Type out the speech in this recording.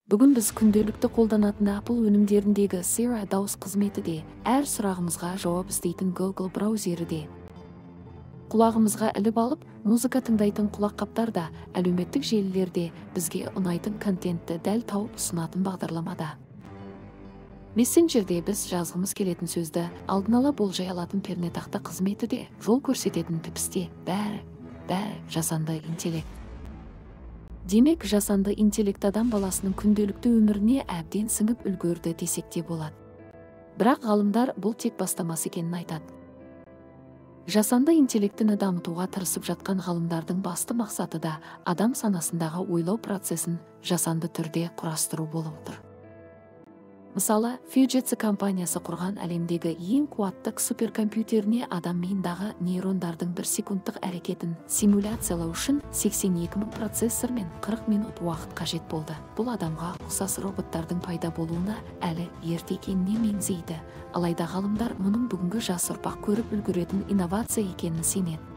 Бүгін біз күнделікті қолданатын Apple өнімдеріндегі Siri дауыс қызметі де, әр сұрағымызға жауап іздейтін Google браузері де, құлағымызға іліп алып, музыка тыңдайтын құлаққаптар да, әлеуметтік желілерде бізге ұнайтын контентті дәл тауып ұсынатын бағдарламада. Мессенджерде біз жазғымыз келетін сөзді алдын ала болжай алатын пернетақта қызметі де, жол көрсететін тіпісте, бәрі, бәрі жасанды интеллект. Демек, жасанды интеллект адам баласының күнделікті өміріне әбден сіңіп үлгерді десек те болады. Бірақ ғалымдар бұл тек бастамасы екенін айтады. Жасанды интеллектіні дамытуға тырысып жатқан ғалымдардың басты мақсаты да адам санасындағы ойлау процесін жасанды түрде құрастыру болып отыр. Мысалы, Fujitsu компаниясы құрған әлемдегі ең қуатты суперкомпьютеріне адам миындағы нейрондардың бір секундтық әрекетін симуляциялау үшін 82 мың процессор мен 40 минут уақыт қажет болды. Бұл адамға ұқсас роботтардың пайда болуына әлі ерте екеніне меңзейді. Алайда ғалымдар мұның бүгінгі жас ұрпақ көріп үлгеретін инновация екенін сенеді.